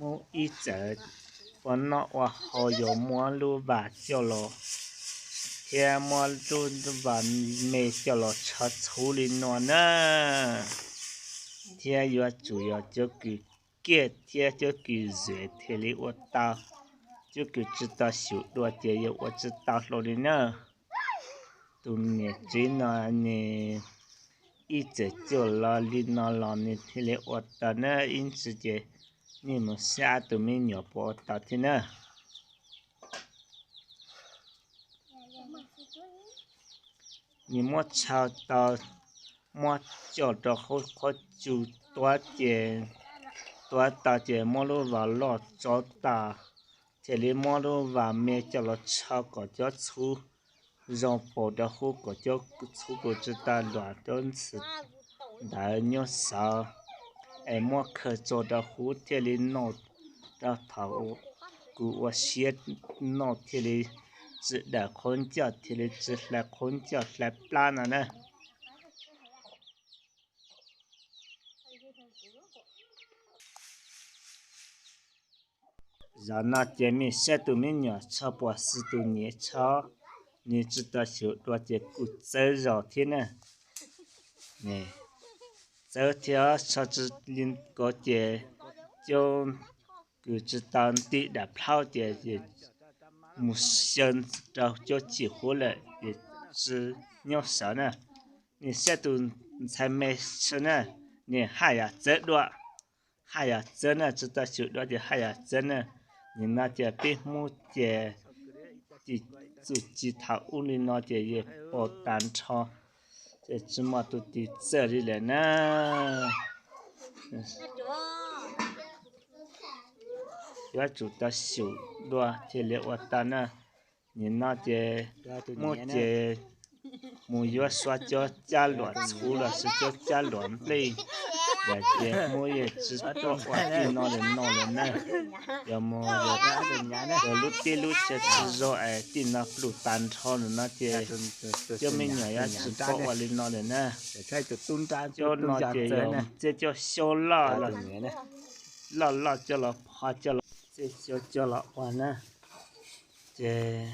Hmoob ib txawm ua noj ua haus yuav muab lub vas coj los, thiab muab lub vas me coj los tsho txhuv li no na, thiab yuav tsum yog cov kws kiaj thiab cov kws zem thiaj li ua tau, cov kws tsis tau xyum dua ces yuav ua tsis tau hlo li na. Tus niam tsev no nws ib txwm coj los li no los nws thiaj li ua tau na, ib ntsis ces nej mus saib tus me nyuam puas ua tau thiab na. Nws muab tshau tau, muab coj rau hauv qhov cub tuav ces, tuav tau ces muab lub vas loj tsov tas, thiaj li muab lub vas me coj los tshau kom cov txhuv zoo paus rau hub, kom cov txhuv kuj tsis tau luam cov ntxhw ntawd nyob saud, es muab khaws tso rau hub thiaj li noj rau thaum kuv ua siab noj thiaj li tsis dawm qhov ncauj thiaj li tsis hlais qhov ncauj hlais plab no na. Zaum no ces mej saib tus me nyuam tsho puas xws tus niam tsho, nws tsis tau xyum dua ces kuj txawv zog thiab na. Txawv thiab tsho tsis li ko ces cov kws tsis tau nti dam plhaub ces mus xyaw rau cov chim huv lawm ces tsis nyob sawv na. Nej saib tus ntxhais me tsho na, nws haj yam txawv dua, haj yam txawv na, tsis tau xyum dua ces haj yam txawv na. Nim no ces peb Hmoob ces txuj ci thaum ub li no ces yeej pom tag nrho, ces tsis muaj tus twg txawj li lawm na. Yuav tsum tau xyum dua thiaj li ua tau na. Nim no ces Hmoob ces mus yuav suav cov cab luam txhuv los sis cov cab luam nplej, yog ces Hmoob yeej tsis tau ua tij no lawm no lawm na. Yog mus yog lub teb lub chaw tsis zoo es tij no pluj tag nrho lawm no ces cov me nyuam yuav tsis tau ua li no lawm na. Cov no ces yog txiav cov xyoob loj loj loj coj los pho coj los txiav xyoob coj los ua na. Ces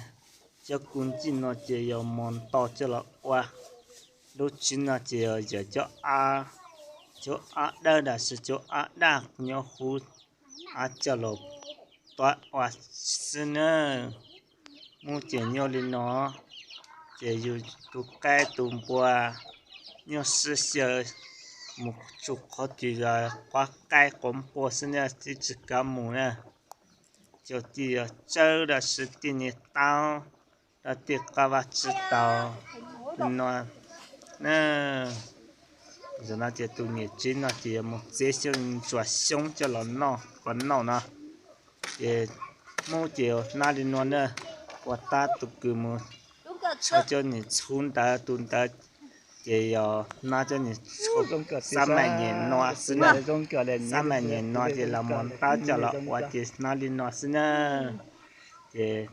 cov kuv ncij no ces yog mos nto coj los ua. Lub tsev no ces yog yawm cov av, cov av dawb los sis cov av daj nyob huv av coj los tuav ua xwb na. Hmoob ces nyob li no, ces yus tus qaib tus npua nyob sib xyaw mus txog qhov twg los quav qaib quav npua xwb na, tsis tsis kav mus na. Cov tij yog tsawb los sis tij niag taub los tij qab vaj tsib taug no na. Zaum no ces tus niam tsev no ces yuav mus txiav xyoob ntsuas xyoob coj los noj kom noj no. Ces Hmoob ces hnab li no na, ua tab tus kws mus tsho cov niag txhuv ntawd tus ntawd ces yog hnab cov niag txhuv xab maim nyem no xwb na. Xab maim nyem no ces los mus ntab coj los ua ces hnab li no xwb na. Ces